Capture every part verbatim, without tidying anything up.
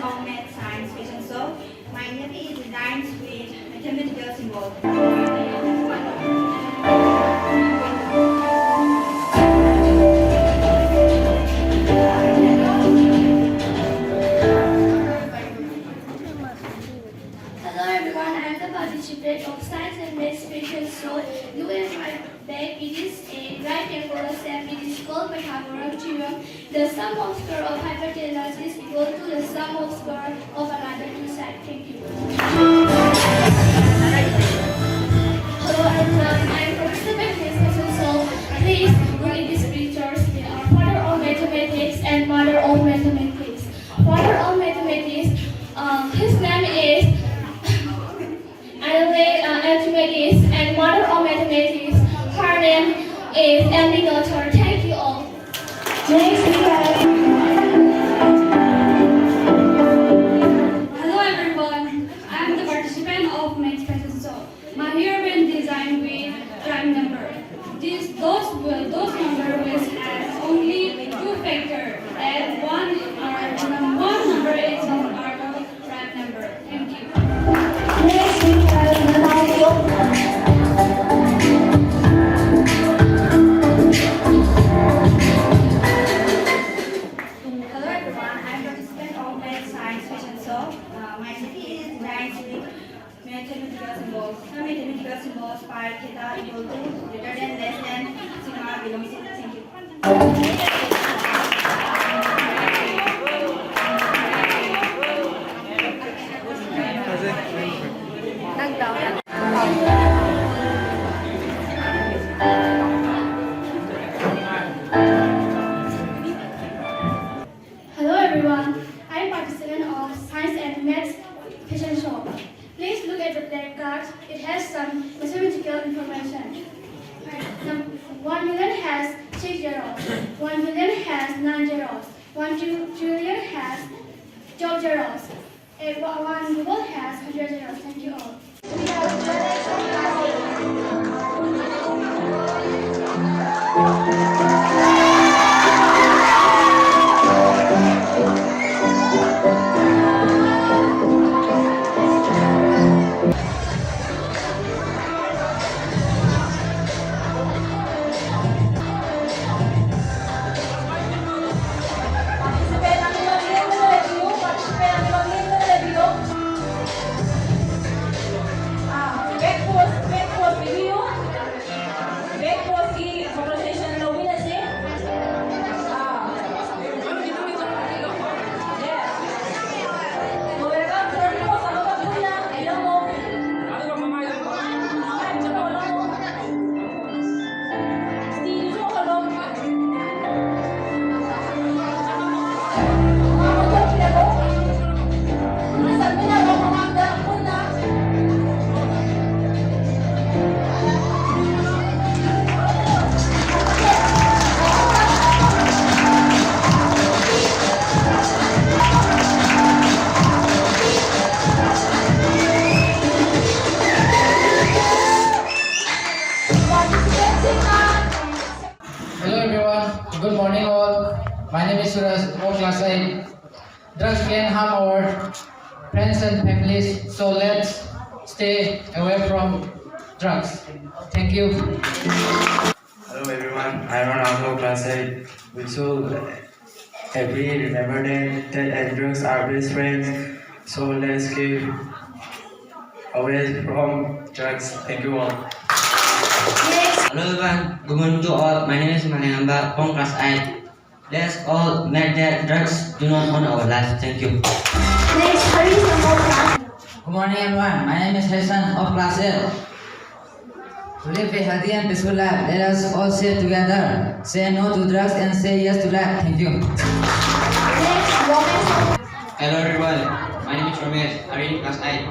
Math, science, fashion show. My nappy is designed with mathematical symbol. Hello everyone, I am the participant of Science and Maths fashion show. Look at my bag, it is a rectangular shape. It is called Pythagoras theorem. The sum of square of hypotenuse is equal to the sum of square of another two sides. Thank you. Hello everyone, I am Professor Bethany Special. So please look at these pictures. They are father of mathematics and mother of mathematics. Father of mathematics, uh, his name is Anyway, uh, Archimedes and mother of mathematics, her name is Andy Noether. Thank you all. Next we have. Hello everyone, I am the participant of Maths Fashion Show. My hairband designed with prime number. These those those number which has only two factor and one are one number is in part of prime number. Thank you. Next we have Natalie. Hello everyone, I'm participant of Math Science Fashion Show. Uh, my city is Nine City. Mathematical symbols. Some mathematical symbols pi, theta equal to greater than, less than, sigma belongs to. Thank you. Hello everyone, I am participant of Science and Maths Fashion Show. Please look at the black card. It has some mathematical information. Num- One million has six zeros. One billion has nine zeros. One trillion has twelve zeros. And one ruble has hundred zeros. Thank you all. My name is Suraj, all class eight. Drugs can harm our friends and families, so let's stay away from drugs. Thank you. Hello everyone, I am Ronaldo, class eight. We should every remember that, that drugs are best friends. So let's keep away from drugs. Thank you all. Hello everyone, good morning to all. My name is Manayamba from class eight. Let's all make that drugs do not own our lives. Thank you. Next, Harish from class. Good morning everyone. My name is Hassan of class eight. To live a healthy and peaceful life, let us all say together, say no to drugs and say yes to life. Thank you. Next, Romesh. Hello everyone, my name is Romesh, I read class eight.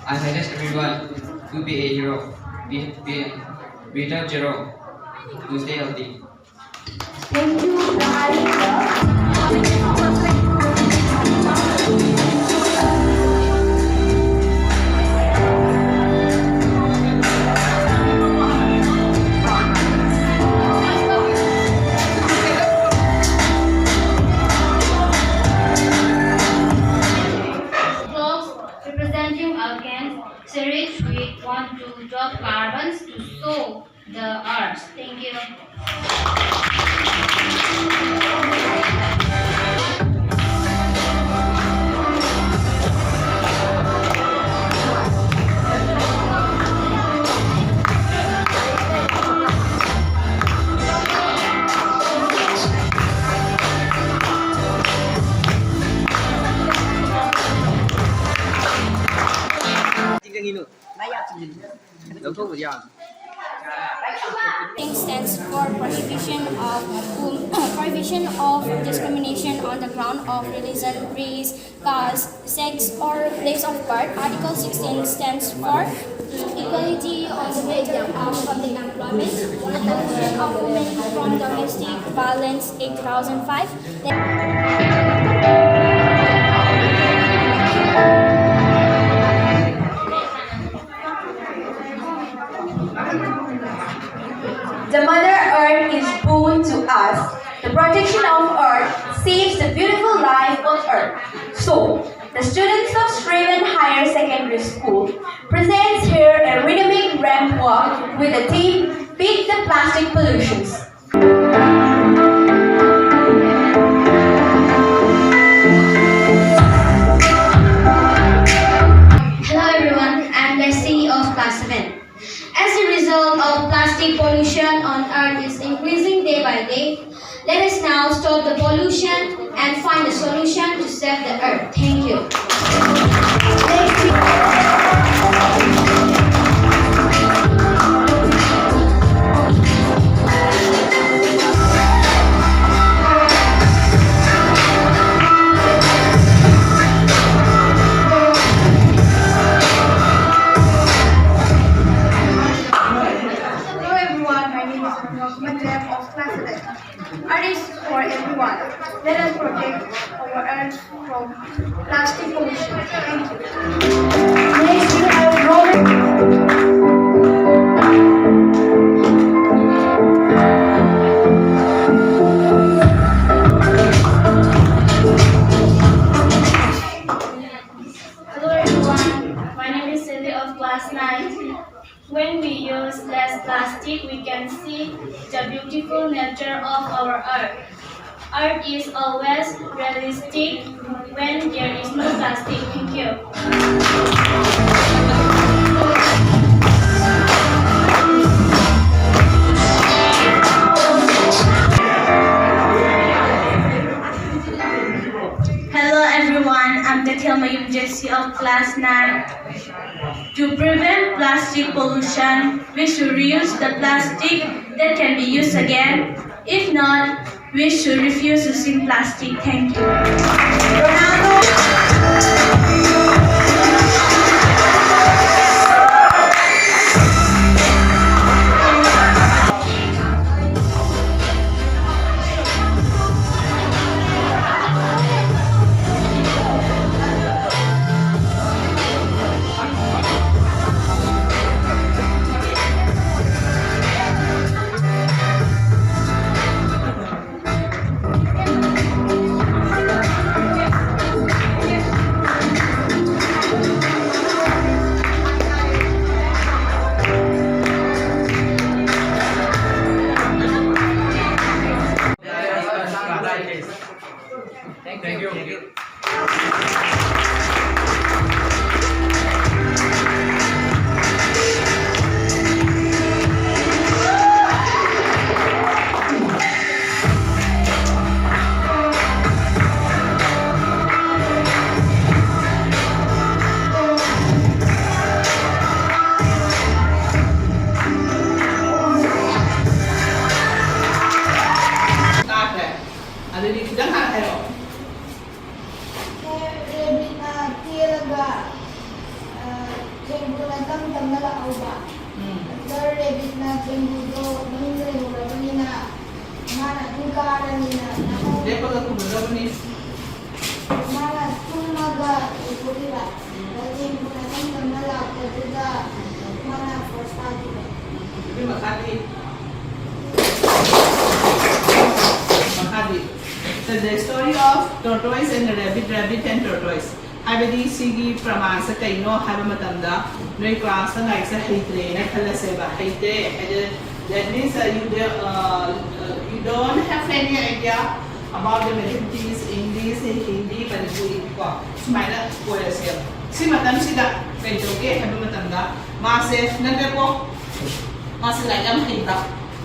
I suggest everyone to be a hero, be, be, be top zero, to stay healthy. Thank you, Prahari. Clocks representing alkanes, series with one to twelve carbons to show the arts. Thank you. ꯂꯧꯊꯣꯛꯄꯗꯤ ꯌꯥꯕꯅꯤ꯫ Stands for prohibition of whom, prohibition of discrimination on the ground of religion, race, caste, sex, or place of birth. Article sixteen stands for equality on the matter of public employment, protection of women from domestic violence, eight thousand five. The Mother Earth is boon to us. The So, the students of Srivan Higher Secondary School presents here a rhythmic ramp walk with the theme Beat the Plastic Pollutions. Hello everyone, I'm Leslie of class seven. As a result of plastic pollution on earth is increasing day by day, let us now stop the pollution and find a solution to save the earth. Thank you. Hello everyone, my name is Rosman Dev of class seven. Earth is for everyone. Let us protect our earth from plastic pollution. Thank you. Next, we have Robert. Hello everyone, my name is Cindy of class nine. When we use less plastic, we can see the beautiful nature of our earth. Earth is always realistic when there is no plastic. Thank you. Hello everyone, I'm Daniel Mayum Jesse of class nine. To prevent plastic pollution, we should reuse the plastic that can be used again. If not, we should refuse using plastic. Thank you. ꯇꯥꯈ꯭ꯔꯦ꯫ ꯑꯗꯨꯗꯤ ꯈꯤꯇꯪ ꯍꯥꯟꯅ ꯍꯥꯏꯔꯛꯑꯣ꯫ ꯔꯦꯕꯤꯠꯅ ꯆꯦꯜꯂꯒ, ꯑ, ꯊꯦꯡꯒꯨꯅ ꯇꯝ ꯇꯝꯅ ꯂꯥꯛꯍꯧꯕ꯫ ꯎꯝ꯫ ꯑꯗꯨꯗ ꯔꯦꯕꯤꯠꯅ ꯊꯦꯡꯒꯨꯗꯣ ꯃꯅꯨꯡꯗ ꯂꯩꯍꯧꯔꯕꯅꯤꯅ ꯃꯥꯅ ꯑꯗꯨꯝ ꯀꯥꯔꯅꯤꯅ ꯂꯦꯞꯄꯒ ꯈꯨꯝꯒꯗꯕꯅꯤ꯫ ꯃꯥꯅ ꯇꯨꯝꯃꯒ ꯂꯩꯊꯣꯛꯈꯤꯕ꯫ ꯎꯝ꯫ ꯑꯗ ꯊꯦꯡꯒꯨꯅ ꯇꯝ ꯇꯝꯅ ꯂꯥꯛꯄꯗꯨꯗ ꯃꯥꯅ ꯐꯥꯔꯁ ꯇꯥꯈꯤꯕ꯫ ꯑꯗꯨꯒꯤ ꯃꯈꯥꯗꯤ? ꯃꯈꯥꯗꯤ? The story of tortoise and the rabbit, rabbit and tortoise. ꯍꯥꯏꯕꯗꯤ ꯁꯤꯒꯤ ꯄ꯭ꯔꯃꯥꯟꯁꯦ ꯀꯩꯅꯣ ꯍꯥꯏꯕ ꯃꯇꯝꯗ, ꯅꯣꯏ ꯀ꯭ꯂꯥꯁꯇ ꯂꯥꯏꯔꯤꯛꯁꯦ ꯍꯩꯇ꯭ꯔꯦꯅ ꯈꯜꯂꯁꯦꯕ, ꯍꯩꯇ꯭ꯔꯦ ꯍꯥꯏꯗꯤ, that means, uh, you do, uh, uh, you don't have any idea about the mathematics, English, Hindi, Manipuri ꯀꯣ, ꯁꯨꯃꯥꯏꯅ ꯑꯣꯏꯔꯁꯦꯕ꯫ ꯁꯤ ꯃꯇꯝꯁꯤꯗ ꯀꯩ ꯇꯧꯒꯦ ꯍꯥꯏꯕ ꯃꯇꯝꯗ, ꯃꯥꯁꯦ ꯅꯠꯇꯦꯀꯣ, ꯃꯥꯁꯦ ꯂꯥꯏꯔꯤꯛ ꯌꯥꯝ ꯍꯩꯕ,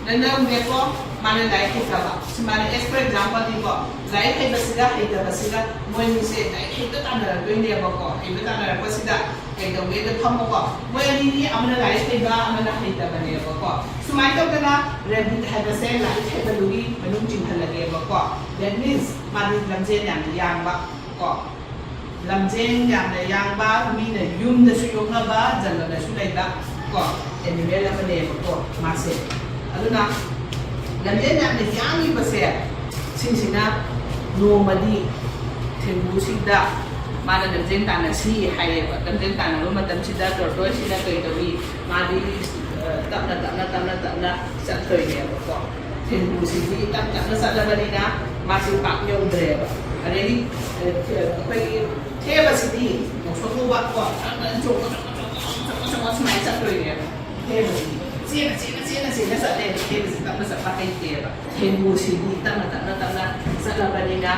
ꯅꯪꯅ ꯎꯔꯦꯀꯣ, ꯃꯥꯅ ꯂꯥꯏꯔꯤꯛ ꯍꯩꯇꯕ꯫ ꯁꯨꯃꯥꯏꯅ, as for example ꯅꯤꯀꯣ, ꯂꯥꯏꯔꯤꯛ ꯍꯩꯕꯁꯤꯒ ꯍꯩꯇꯕꯁꯤꯒ ꯃꯣꯏꯅꯤꯁꯦ ꯂꯥꯏꯔꯤꯛ ꯍꯩꯕ ꯇꯥꯟꯅꯔꯛꯇꯣꯏꯅꯦꯕꯀꯣ꯫ ꯍꯩꯕ ꯇꯥꯟꯅꯔꯛꯄꯁꯤꯗ ꯀꯩꯗꯧꯒꯦꯗ ꯐꯝꯃꯣꯀꯣ, ꯃꯣꯏ ꯑꯅꯤꯅꯤ, ꯑꯃꯅ ꯂꯥꯏꯔꯤꯛ ꯍꯩꯕ, ꯑꯃꯅ ꯍꯩꯇꯕꯅꯦꯕꯀꯣ꯫ ꯁꯨꯃꯥꯏꯅ ꯇꯧꯗꯅ ꯔꯦꯕꯤꯠ ꯍꯥꯏꯕꯁꯦ ꯂꯥꯏꯔꯤꯛ ꯍꯩꯕꯗꯨꯒꯤ ꯃꯅꯨꯡ ꯆꯤꯡꯍꯜꯂꯒꯦꯕꯀꯣ꯫ That means ꯃꯥꯗꯤ ꯂꯝꯖꯦꯜ ꯌꯥꯝꯅ ꯌꯥꯡꯕ ꯀꯣ꯫ ꯂꯝꯖꯦꯜ ꯌꯥꯝꯅ ꯌꯥꯡꯕ, ꯃꯤꯅ ꯌꯨꯝꯗꯁꯨ ꯌꯣꯛꯅꯕ, ꯖꯪꯒꯜꯗꯁꯨ ꯂꯩꯕ ꯀꯣ, ꯑꯦꯅꯤꯃꯦꯜ ꯑꯃꯅꯦꯕꯀꯣ ꯃꯥꯁꯦ꯫ ꯑꯗꯨꯅ ꯂꯝꯖꯦꯜ ꯌꯥꯝꯅ ꯌꯥꯡꯉꯤꯕꯁꯦ, ꯁꯤꯁꯤꯅ ꯅꯣꯡꯃꯗꯤ ꯊꯦꯡꯒꯨꯁꯤꯗ ꯃꯥꯅ ꯂꯝꯖꯦꯜ ꯇꯥꯟꯅꯁꯤ ꯍꯥꯏꯌꯦꯕ꯫ ꯂꯝꯖꯦꯜ ꯇꯥꯟꯅꯕ ꯃꯇꯝꯁꯤꯗ ꯇꯣꯔꯇꯣꯏꯁꯤꯅ ꯀꯩ ꯇꯧꯏ? ꯃꯥꯗꯤ, ꯑ, ꯇꯞꯅ, ꯇꯞꯅ, ꯇꯞꯅ, ꯇꯞꯅ ꯆꯠꯇꯣꯏꯅꯦꯕꯀꯣ꯫ ꯊꯦꯡꯒꯨꯁꯤꯗꯤ ꯇꯞ ꯇꯞꯅ ꯆꯠꯂꯕꯅꯤꯅ ꯃꯥꯁꯤ ꯄꯥꯛ ꯌꯧꯗ꯭ꯔꯦꯕ꯫ ꯑꯗꯩꯗꯤ, ꯑ, ꯑꯩꯈꯣꯏꯒꯤ ꯊꯦꯕꯁꯤꯗꯤ ꯉꯧꯁꯣꯛ ꯉꯧꯕ ꯀꯣ, ꯇꯞꯅ ꯆꯣꯡꯉ, ꯆꯣꯡꯉ, ꯆꯣꯡꯉ, ꯆꯣꯡꯉ, ꯆꯣꯡꯉ ꯁꯨꯃꯥꯏꯅ ꯆꯠꯇꯣꯏꯅꯦꯕ꯫ ꯊꯦꯕꯁꯤꯗꯤ ꯆꯦꯟꯅ, ꯆꯦꯟꯅ, ꯆꯦꯟꯅ, ꯆꯦꯟꯅ ꯆꯠꯂꯦꯕ꯫ ꯊꯦꯕꯁꯤ ꯇꯞꯅ ꯆꯠꯄ ꯍꯩꯇꯦꯕ꯫ ꯊꯦꯡꯒꯨꯁꯤꯗꯤ ꯇꯞꯅ, ꯇꯞꯅ, ꯇꯞꯅ ꯆꯠꯂꯕꯅꯤꯅ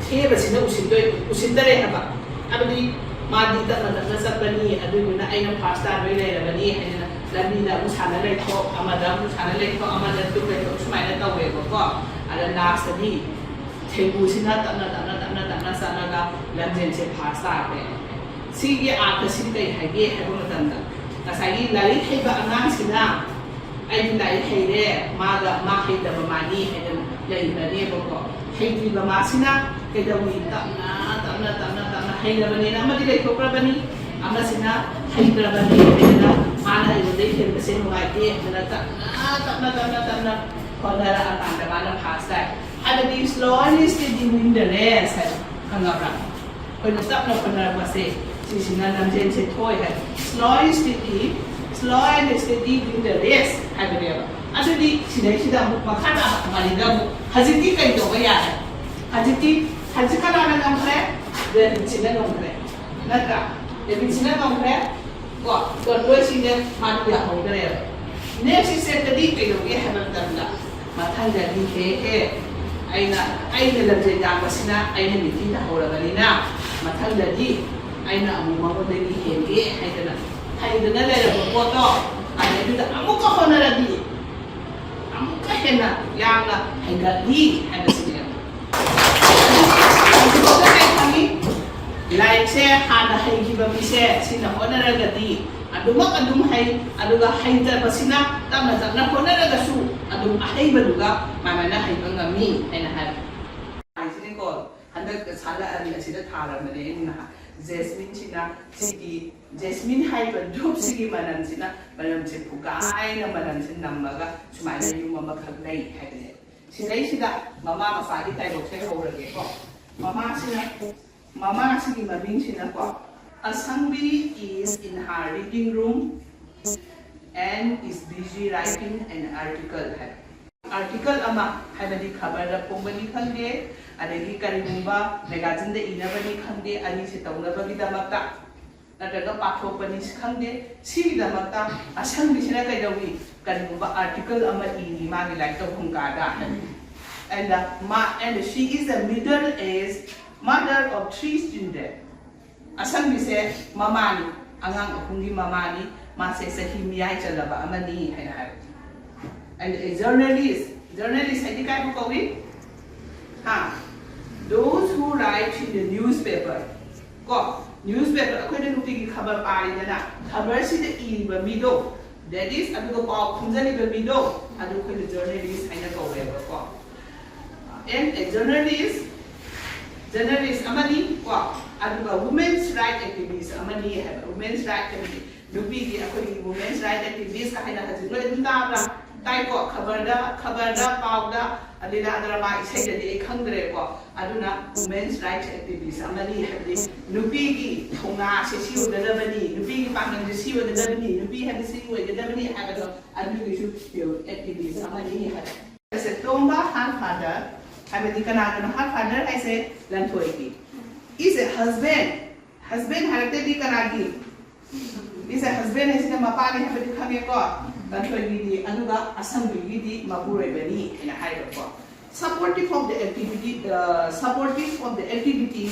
ꯊꯦꯕꯁꯤꯅ ꯎꯁꯤꯟꯗꯣꯏ ꯎꯁꯤꯟꯗꯔꯦ ꯍꯥꯏꯕ꯫ ꯍꯥꯏꯕꯗꯤ ꯃꯥꯗꯤ ꯇꯞꯅ ꯇꯞꯅ ꯆꯠꯄꯅꯤ, ꯑꯗꯨꯗꯨꯅ ꯑꯩꯅ ꯐꯥꯔꯁ ꯇꯥꯗꯣꯏ ꯂꯩꯔꯕꯅꯤ ꯍꯥꯏꯗꯅ ꯂꯝꯕꯤꯗ ꯑꯃꯨꯛ ꯁꯥꯟꯅ ꯂꯩꯊꯣꯛ, ꯑꯃꯗ ꯑꯃꯨꯛ ꯁꯥꯟꯅ ꯂꯩꯊꯣꯛ, ꯑꯃꯗ ꯇꯨꯝ ꯂꯩꯊꯣꯛ, ꯁꯨꯃꯥꯏꯅ ꯇꯧꯋꯦꯕꯀꯣ꯫ ꯑꯗ ꯂꯥꯁꯇꯗꯤ ꯊꯦꯡꯒꯨꯁꯤꯅ ꯇꯞꯅ ꯇꯞꯅ ꯇꯞꯅ ꯇꯞꯅ ꯆꯠꯂꯒ ꯂꯝꯖꯦꯟꯁꯦ ꯐꯥꯔꯁ ꯇꯥꯈ꯭ꯔꯦ꯫ ꯁꯤꯒꯤ ꯑꯥꯔꯊꯁꯤ ꯀꯩ ꯍꯥꯏꯒꯦ ꯍꯥꯏꯕ ꯃꯇꯝꯗ, ꯉꯁꯥꯏꯒꯤ ꯂꯥꯏꯔꯤꯛ ꯍꯩꯕ ꯑꯉꯥꯡꯁꯤꯅ ꯑꯩꯗꯤ ꯂꯥꯏꯔꯤꯛ ꯍꯩꯔꯦ, ꯃꯥꯒ ꯃꯥ ꯍꯩꯇꯕ ꯃꯥꯅꯤ ꯍꯥꯏꯗꯅ ꯂꯩꯈ꯭ꯔꯅꯦꯕꯀꯣ꯫ ꯍꯩꯇ꯭ꯔꯤꯕ ꯃꯥꯁꯤꯅ ꯀꯩꯗꯧꯏ? ꯇꯞꯅ ꯇꯞꯅ ꯇꯞꯅ ꯇꯞꯅ ꯍꯩꯔꯕꯅꯤꯅ ꯑꯃꯗꯤ ꯂꯩꯊꯣꯛꯈ꯭ꯔꯕꯅꯤ, ꯑꯃꯁꯤꯅ ꯍꯩꯇ꯭ꯔꯕꯅꯤ ꯍꯥꯏꯗꯅ ꯃꯥꯅ ꯑꯩꯉꯣꯟꯗ ꯍꯦꯟꯕꯁꯦ ꯅꯨꯡꯉꯥꯏꯇꯦ ꯍꯥꯏꯗꯅ ꯇꯞꯅ ꯇꯞꯅ ꯇꯞꯅ ꯇꯞꯅ ꯍꯣꯠꯅꯔꯛꯑꯀꯥꯟꯗ ꯃꯥꯅ ꯐꯥꯔꯁ ꯇꯥꯏ꯫ ꯍꯥꯏꯕꯗꯤ slow and steady win the race ꯍꯥꯏꯕ, ꯈꯪꯉꯕ꯭ꯔꯥ? ꯑꯩꯈꯣꯏꯅ ꯇꯞꯅ ꯍꯣꯠꯅꯔꯛꯄꯁꯦ ꯁꯤꯁꯤꯅ ꯂꯝꯖꯦꯟꯁꯦ ꯊꯣꯏ ꯍꯥꯏ꯫ Slow and steady, slow and steady win the race ꯍꯥꯏꯕꯅꯦꯕ꯫ ꯑꯗꯨꯗꯤ ꯁꯤꯗꯩꯁꯤꯗ ꯑꯃꯨꯛ ꯃꯈꯥ ꯇꯥꯕ ꯋꯥꯔꯤꯗ ꯑꯃꯨꯛ ꯍꯧꯖꯤꯛꯇꯤ ꯀꯩ ꯇꯧꯕ ꯌꯥꯔꯦ? ꯍꯧꯖꯤꯛꯇꯤ ꯍꯧꯖꯤꯛ ꯀꯅꯥꯅ ꯉꯝꯈ꯭ꯔꯦ? ꯔꯦꯕꯤꯠꯁꯤꯅ ꯉꯝꯈ꯭ꯔꯦ, ꯅꯠꯇ꯭ꯔꯥ? ꯔꯦꯕꯤꯠꯁꯤꯅ ꯉꯝꯈ꯭ꯔꯦ꯫ ꯀꯣ, ꯇꯣꯟꯕꯣꯏꯁꯤꯡꯁꯦ ꯃꯥꯗꯤ ꯌꯥꯍꯧꯗ꯭ꯔꯦꯕ꯫ Next stepꯇꯗꯤ ꯀꯩꯗꯧꯒꯦ ꯍꯥꯏꯕ ꯃꯇꯝꯗ, ꯃꯊꯪꯗꯗꯤ ꯍꯦ ꯍꯦ, ꯑꯩꯅ ꯑꯩꯅ ꯂꯝꯖꯦꯜ ꯌꯥꯡꯕꯁꯤꯅ ꯑꯩꯅ ꯅꯤꯡꯊꯤ ꯇꯥꯍꯧꯔꯕꯅꯤꯅ, ꯃꯊꯪꯗꯗꯤ ꯑꯩꯅ ꯑꯃꯨꯛ ꯃꯉꯣꯟꯗꯒꯤ ꯍꯦꯟꯒꯦ ꯍꯥꯏꯗꯅ ꯍꯩꯗꯅ ꯂꯩꯔꯕ ꯄꯣꯠꯇꯣ ꯑꯗꯩꯗꯨꯗ ꯑꯃꯨꯛꯀ ꯍꯣꯠꯅꯔꯗꯤ ꯑꯃꯨꯛꯀ ꯍꯦꯟꯅ ꯌꯥꯝꯅ ꯍꯩꯒꯠꯂꯤ ꯍꯥꯏꯕꯁꯤꯅꯦꯕ꯫ ꯑꯗꯨꯒ ꯀꯩ ꯈꯪꯉꯤ? ꯂꯥꯏꯔꯤꯛꯁꯦ ꯍꯥꯟꯅ ꯍꯩꯈꯤꯕ ꯃꯤꯁꯦ ꯁꯤꯅ ꯍꯣꯠꯅꯔꯒꯗꯤ ꯑꯗꯨꯃꯛ ꯑꯗꯨꯝ ꯍꯩ, ꯑꯗꯨꯒ ꯍꯩꯇꯕꯁꯤꯅ ꯇꯞꯅ ꯇꯞꯅ ꯍꯣꯠꯅꯔꯒꯁꯨ ꯑꯗꯨꯝ ꯑꯍꯩꯕꯗꯨꯒ ꯃꯥꯟꯅꯅ ꯍꯩꯕ ꯉꯝꯃꯤ ꯍꯥꯏꯅ ꯍꯥꯏ꯫ ꯍꯥꯏꯁꯤꯅꯤꯀꯣ, ꯍꯟꯗꯛ ꯁꯥꯠꯂꯛꯑꯅꯤ ꯑꯁꯤꯗ ꯊꯥꯔꯝꯕꯅꯦ ꯑꯩꯅ ꯅꯍꯥꯟ꯫ ꯖꯦꯁꯃꯤꯟꯁꯤꯅ ꯁꯤꯒꯤ ꯖꯦꯁꯃꯤꯟ ꯍꯥꯏꯔꯤꯕ ꯙꯨꯞꯁꯤꯒꯤ ꯃꯅꯝꯁꯤꯅ, ꯃꯅꯝꯁꯦ ꯐꯨꯒꯥꯏꯅ ꯃꯅꯝꯁꯦ ꯅꯝꯃꯒ ꯁꯨꯃꯥꯏꯅ ꯌꯨꯝ ꯑꯃꯈꯛ ꯂꯩ ꯍꯥꯏꯕꯅꯦ꯫ ꯁꯤꯗꯩꯁꯤꯗ ꯃꯃꯥ ꯃꯄꯥꯒꯤ ꯗꯥꯏꯂꯣꯛꯁꯦ ꯍꯧꯔꯒꯦꯀꯣ꯫ ꯃꯃꯥꯁꯤꯅ, ꯃꯃꯥꯁꯤꯒꯤ ꯃꯃꯤꯡꯁꯤꯅꯀꯣ, "Asangbi is in her reading room and is busy writing an article" ꯍꯥꯏ꯫ ꯑꯥꯔꯇꯤꯀꯜ ꯑꯃ, ꯍꯥꯏꯕꯗꯤ ꯈꯕꯔꯗ ꯐꯣꯡꯕꯅꯤ ꯈꯪꯗꯦ, ꯑꯗꯒꯤ ꯀꯔꯤꯒꯨꯝꯕ ꯃꯦꯒꯥꯖꯤꯟꯗ ꯏꯅꯕꯅꯤ ꯈꯪꯗꯦ, ꯑꯅꯤꯁꯦ ꯇꯧꯅꯕꯒꯤꯗꯃꯛꯇ ꯅꯠꯇ꯭ꯔꯒ ꯄꯥꯊꯣꯛꯄꯅꯤ ꯈꯪꯗꯦ, ꯁꯤꯒꯤꯗꯃꯛꯇ ꯑꯁꯪꯕꯤꯁꯤꯅ ꯀꯩꯗꯧꯏ? ꯀꯔꯤꯒꯨꯝꯕ ꯑꯥꯔꯇꯤꯀꯜ ꯑꯃ ꯏꯔꯤ ꯃꯥꯒꯤ ꯂꯥꯏꯔꯤꯛ ꯇꯧꯐꯝ ꯀꯥꯗ ꯍꯥꯏꯕꯗꯤ꯫ And, uh, ma, and she is a middle-aged mother of three children. ꯑꯁꯪꯕꯤꯁꯦ ꯃꯃꯥꯅꯤ, ꯑꯉꯥꯡ ꯑꯍꯨꯝꯒꯤ ꯃꯃꯥꯅꯤ꯫ ꯃꯥꯁꯦ ꯆꯍꯤ ꯃꯤꯌꯥꯏ ꯆꯜꯂꯕ ꯑꯃꯅꯤ ꯍꯥꯏꯅ ꯍꯥꯏꯕ꯫ And a journalist, journalist ꯍꯥꯏꯗꯤ ꯀꯥꯏꯕꯨ ꯀꯧꯏ? ꯍꯥ? Those who write in the newspaper. ꯀꯣ, newspaper, ꯑꯩꯈꯣꯏꯅ ꯅꯨꯡꯇꯤꯒꯤ ꯈꯕꯔ ꯄꯥꯔꯤꯗꯅ, ꯈꯕꯔꯁꯤꯗ ꯏꯔꯤꯕ ꯃꯤꯗꯣ, that is, ꯑꯗꯨꯒ ꯄꯥꯎ ꯈꯣꯝꯖꯜꯂꯤꯕ ꯃꯤꯗꯣ, ꯑꯗꯨ ꯑꯩꯈꯣꯏꯅ journalist ꯍꯥꯏꯅ ꯀꯧꯋꯦꯕꯀꯣ꯫ And a journalist, journalist ꯑꯃꯅꯤ ꯀꯣ, ꯑꯗꯨꯒ women's right activist ꯑꯃꯅꯤ ꯍꯥꯏꯕ꯫ Women's right ꯍꯥꯏꯕꯗꯤ ꯅꯨꯄꯤꯒꯤ, ꯑꯩꯈꯣꯏꯒꯤ women's right activist ꯀ ꯍꯥꯏꯅ ꯍꯧꯖꯤꯛ ꯅꯣꯏ ꯑꯗꯨꯝ ꯇꯥꯕ꯭ꯔꯥ? ꯇꯥꯏꯀꯣ, ꯈꯕꯔꯗ, ꯈꯕꯔꯗ, ꯄꯥꯎꯗ, ꯑꯗꯩ ꯗ꯭ꯔꯃꯥ ꯏꯁꯩꯗꯗꯤ ꯑꯩ ꯈꯪꯗ꯭ꯔꯦꯀꯣ꯫ ꯑꯗꯨꯅ women's right activist ꯑꯃꯅꯤ ꯍꯥꯏꯕꯗꯤ ꯅꯨꯄꯤꯒꯤ ꯊꯧꯅꯥꯁꯦ ꯁꯤ ꯑꯣꯏꯒꯗꯕꯅꯤ, ꯅꯨꯄꯤꯒꯤ ꯄꯥꯡꯒꯜꯁꯦ ꯁꯤ ꯑꯣꯏꯒꯗꯕꯅꯤ, ꯅꯨꯄꯤ ꯍꯥꯏꯕꯁꯤ ꯁꯤ ꯑꯣꯏꯒꯗꯕꯅꯤ ꯍꯥꯏꯕꯗꯣ ꯑꯗꯨꯒꯤꯁꯨ activist ꯑꯃꯅꯤ ꯍꯥꯏꯕ꯫ ꯇꯣꯝꯕ, her father ꯍꯥꯏꯕꯗꯤ ꯀꯅꯥꯒꯤꯅꯣ? Her father ꯍꯥꯏꯁꯦ ꯂꯟꯊꯣꯏꯒꯤ꯫ Is a husband, husband ꯍꯥꯏꯔꯛꯇꯗꯤ ꯀꯅꯥꯒꯤ? Is a husband ꯍꯥꯏꯁꯤꯅ ꯃꯄꯥꯅꯤ ꯍꯥꯏꯕꯗꯤ ꯈꯪꯉꯦꯀꯣ, ꯂꯟꯊꯣꯏꯒꯤꯗꯤ꯫ ꯑꯗꯨꯒ ꯑꯁꯪꯕꯤꯒꯤꯗꯤ ꯃꯄꯨꯔꯣꯏꯕꯅꯤ ꯍꯥꯏꯅ ꯍꯥꯏꯕꯀꯣ꯫ Supportive of the activity, uh, supportive of the activity,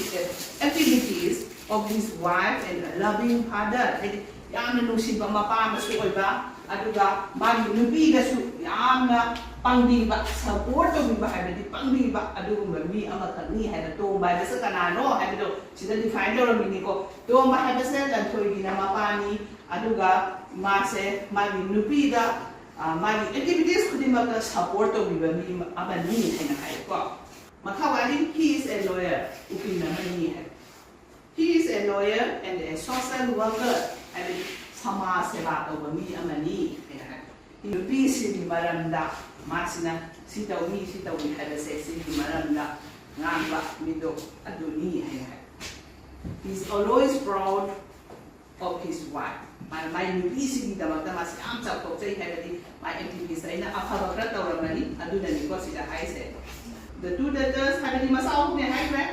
activities of his wife and a loving father. ꯍꯥꯏꯗꯤ ꯌꯥꯝꯅ ꯅꯨꯡꯁꯤꯕ ꯃꯄꯥ ꯑꯃꯁꯨ ꯑꯣꯏꯕ, ꯑꯗꯨꯒ ꯃꯥꯒꯤ ꯅꯨꯄꯤꯗꯁꯨ ꯌꯥꯝꯅ ꯄꯥꯡꯕꯤꯕ, support ꯇꯧꯕꯤꯕ ꯍꯥꯏꯕꯗꯤ ꯄꯥꯡꯕꯤꯕ, ꯑꯗꯨꯒꯨꯝꯕ ꯃꯤ ꯑꯃꯈꯛꯅꯤ ꯍꯥꯏꯅ꯫ ꯇꯣꯝꯕ ꯍꯥꯏꯕꯁꯦ ꯀꯅꯥꯅꯣ ꯍꯥꯏꯕꯗꯣ ꯁꯤꯗ define ꯇꯧꯔꯝꯃꯤꯅꯤꯀꯣ꯫ ꯇꯣꯝꯕ ꯍꯥꯏꯕꯁꯦ ꯂꯟꯊꯣꯏꯒꯤꯅ ꯃꯄꯥꯅꯤ, ꯑꯗꯨꯒ ꯃꯥꯁꯦ ꯃꯥꯒꯤ ꯅꯨꯄꯤꯗ, ꯑ, ꯃꯥꯒꯤ activities ꯈꯨꯗꯤꯡꯃꯛꯇ support ꯇꯧꯕꯤꯕ ꯃꯤ ꯑꯃꯅꯤ ꯍꯥꯏꯅ ꯍꯥꯏꯀꯣ꯫ ꯃꯈꯥ ꯋꯥꯔꯤ, he is a lawyer, ꯎꯀꯤꯜ ꯑꯃꯅꯤ ꯍꯥꯏ꯫ He is a lawyer and a social worker, ꯍꯥꯏꯕꯗꯤ ꯁꯃꯥꯖ ꯁꯦꯕꯥ ꯇꯧꯕ ꯃꯤ ꯑꯃꯅꯤ ꯍꯥꯏꯅ ꯍꯥꯏ꯫ ꯅꯨꯄꯤꯁꯤꯡꯒꯤ ꯃꯔꯝꯗ ꯃꯥꯁꯤꯅ ꯁꯤ ꯇꯧꯏ, ꯁꯤ ꯇꯧꯏ ꯍꯥꯏꯕꯁꯦ, ꯁꯤꯒꯤ ꯃꯔꯝꯗ ꯉꯥꯡꯕ ꯃꯤꯗꯣ ꯑꯗꯨꯅꯤ ꯍꯥꯏꯅ ꯍꯥꯏ꯫ He is always proud of his wife. ꯃꯥ-, ꯃꯥꯏ ꯅꯨꯄꯤꯁꯤꯡꯒꯤꯗꯃꯛꯇ ꯃꯥꯁꯤ ꯌꯥꯝ ꯆꯥꯎꯊꯣꯛꯆꯩ ꯍꯥꯏꯕꯗꯤ ꯃꯥꯏ activist ꯑꯩꯅ ꯑꯐꯕ ꯈꯔ ꯇꯧꯔꯝꯃꯅꯤ, ꯑꯗꯨꯅꯅꯤꯀꯣ ꯁꯤꯗ ꯍꯥꯏꯁꯦ꯫ The two daughters ꯍꯥꯏꯕꯗꯤ ꯃꯆꯥ ꯑꯍꯨꯝꯅꯦ ꯍꯥꯏꯈ꯭ꯔꯦ,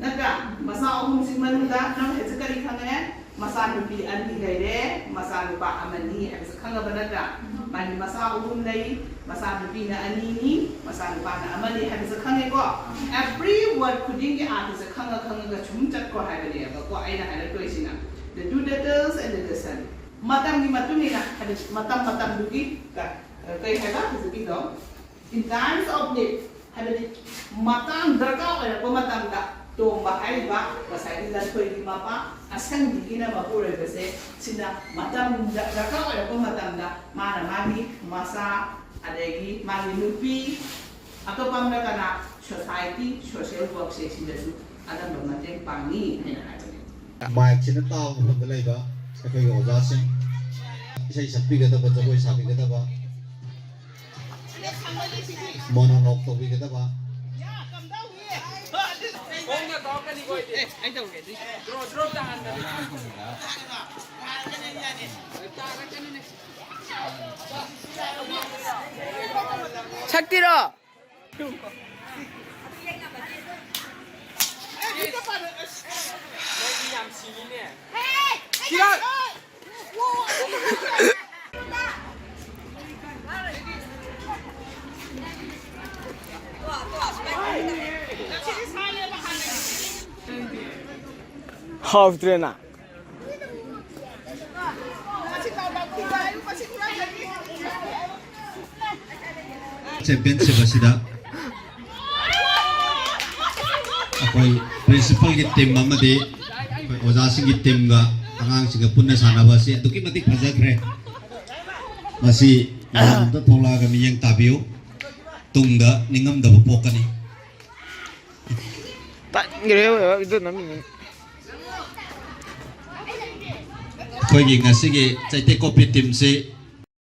ꯅꯠꯇ꯭ꯔꯥ? ꯃꯆꯥ ꯑꯍꯨꯝꯁꯤ ꯃꯅꯨꯡꯗ ꯅꯪ ꯍꯧꯖꯤꯛ ꯀꯔꯤ ꯈꯪꯉꯦ? ꯃꯆꯥꯅꯨꯄꯤ ꯑꯅꯤ ꯂꯩꯔꯦ, ꯃꯆꯥꯅꯨꯄꯥ ꯑꯃꯅꯤ ꯍꯥꯏꯕꯁꯦ ꯈꯪꯉꯕ ꯅꯠꯇ꯭ꯔꯥ? ꯃꯥꯒꯤ ꯃꯆꯥ ꯑꯍꯨꯝ ꯂꯩ, ꯃꯆꯥꯅꯨꯄꯤꯅ ꯑꯅꯤꯅꯤ, ꯃꯆꯥꯅꯨꯄꯥꯅ ꯑꯃꯅꯤ ꯍꯥꯏꯕꯁꯦ ꯈꯪꯉꯦꯀꯣ? Every word ꯈꯨꯗꯤꯡꯒꯤ ꯑꯥꯔꯊꯁꯦ ꯈꯪꯉ ꯈꯪꯉꯒ ꯁꯨꯝ ꯆꯠꯈ꯭ꯔꯣ ꯍꯥꯏꯕꯅꯦꯕꯀꯣ ꯑꯩꯅ ꯍꯥꯏꯔꯛꯇꯣꯏꯁꯤꯅ꯫ The doodles and the lesson. ꯃꯇꯝꯒꯤ ꯃꯇꯨꯡ ꯏꯟꯅ, ꯍꯥꯏꯕꯗꯤ ꯃꯇꯝ ꯃꯇꯝꯗꯨꯒꯤ ꯀ-, ꯀꯩ ꯍꯥꯏꯕ ꯍꯧꯖꯤꯛꯀꯤꯗꯣ? In times of need, ꯍꯥꯏꯕꯗꯤ ꯃꯇꯥꯡ ꯗꯔꯀꯥꯔ ꯑꯣꯏꯔꯛꯄ ꯃꯇꯝꯗ ꯇꯣꯝꯕ ꯍꯥꯏꯔꯤꯕ ꯉꯁꯥꯏꯒꯤ ꯂꯟꯊꯣꯏꯒꯤ ꯃꯄꯥ ꯑꯁꯪꯕꯤꯒꯤꯅ ꯃꯄꯨꯔꯣꯏꯕꯁꯦ ꯁꯤꯅ ꯃꯇꯝꯗ ꯗꯔꯀꯥꯔ ꯑꯣꯏꯔꯛꯄ ꯃꯇꯝꯗ ꯃꯥꯅ ꯃꯥꯒꯤ ꯃꯆꯥ ꯑꯗꯒꯤ ꯃꯥꯒꯤ ꯅꯨꯄꯤ ꯑꯇꯣꯞꯄ ꯑꯃꯅ ꯀꯅꯥ society social workꯁꯦ ꯁꯤꯗꯁꯨ ꯑꯅꯝꯕ ꯃꯇꯦꯡ ꯄꯥꯡꯉꯤ ꯍꯥꯏꯅ ꯍꯥꯏꯕꯅꯦ꯫ ꯃꯥꯏꯛꯁꯤꯅ ꯇꯥꯕ ꯃꯐꯝꯗ ꯂꯩꯕ ꯑꯩꯈꯣꯏꯒꯤ ꯑꯣꯖꯥꯁꯤꯡ, ꯏꯁꯩ ꯁꯛꯄꯤꯒꯗꯕ, ꯖꯒꯣꯏ ꯁꯥꯕꯤꯒꯗꯕ, ꯃꯣꯅꯣꯂꯣꯛ ꯇꯧꯕꯤꯒꯗꯕ꯫ ꯁꯛꯇꯤꯔꯣ? ꯍꯥꯎꯇ꯭ꯔꯦꯅ꯫ ꯆꯦꯝꯄꯤꯌꯟꯁꯤꯞ ꯑꯁꯤꯗ ꯑꯩꯈꯣꯏ ꯄ꯭ꯔꯤꯟꯁꯤꯄꯜꯒꯤ ꯇꯤꯝ ꯑꯃꯗꯤ ꯑꯩꯈꯣꯏ ꯑꯣꯖꯥꯁꯤꯡꯒꯤ ꯇꯤꯝꯒ ꯑꯉꯥꯡꯁꯤꯡꯒ ꯄꯨꯟꯅ ꯁꯥꯟꯅꯕ ꯑꯁꯤ ꯑꯗꯨꯛꯀꯤ ꯃꯇꯤꯛ ꯐꯖꯈ꯭ꯔꯦ꯫ ꯃꯁꯤ ꯃꯌꯥꯝ ꯑꯝꯇ ꯊꯣꯛꯂꯛꯑꯒ ꯃꯤꯠꯌꯦꯡ ꯇꯥꯕꯤꯌꯨ꯫ ꯇꯨꯡꯗ ꯅꯤꯡꯉꯝꯗꯕ ꯄꯣꯛꯀꯅꯤ꯫ ꯇꯟꯈ꯭ꯔꯦ ꯑꯗꯨ ꯅꯝꯃꯤꯅꯦ꯫ ꯑꯩꯈꯣꯏꯒꯤ ꯉꯁꯤꯒꯤ ꯆꯩꯇꯦꯛ ꯀꯣꯐꯤ ꯇꯤꯝꯁꯤ